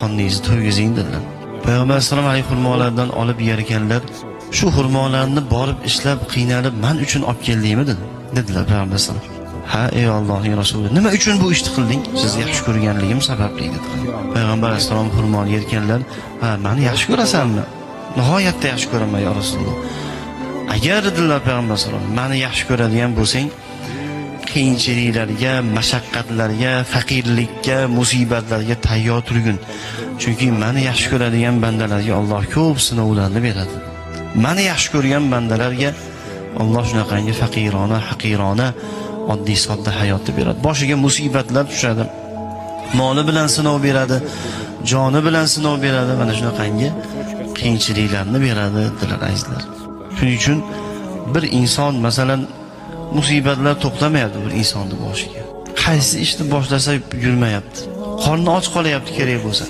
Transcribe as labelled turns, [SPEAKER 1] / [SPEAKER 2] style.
[SPEAKER 1] Qorningizni to'ygizing dedilar. Payg'ambar alayhissalom haligi xurmolardan olib yer ekanlar. Shu xurmolarni borib ishlab, qiynalib man uchun olib keldingmi dedi. Dedilar payg'ambar alayhissalom. Ha, ey Allohning rasuli, nima uchun bu ishni qilding? Sizni yaxshi ko'rganligim sababli dedilar. Payg'ambar alayhissalom xurmoni yerkanlar, ha, meni yaxshi ko'rasanmi? Nihoyatda yaxshi ko'raman ya Rasululloh. Agar dedilar payg'ambar alayhissalom, meni yaxshi ko'radigan bo'lsang, qiyinchiliklarga, mashaqqatlarga, faqirlikka, musibatlarga tayyor turgin. Chunki meni yaxshi ko'radigan bandalarga Alloh ko'p sinovlarni beradi. Meni yaxshi ko'rgan bandalarga Alloh shunaqangi faqirona, haqirona, oddiy sodda hayotni beradi. Boshiga musibatlar tushadi. Moli bilan sinov beradi, joni bilan sinov beradi, mana shunaqangi qiyinchiliklarni beradi dedilar azizlar. Shuning uchun bir inson masalan musibatlar to'xtamayapti bir insonni boshiga. Qaysi ishni boshlasa yurmayapti. Qorni och qolyapti kerak bo'lsa.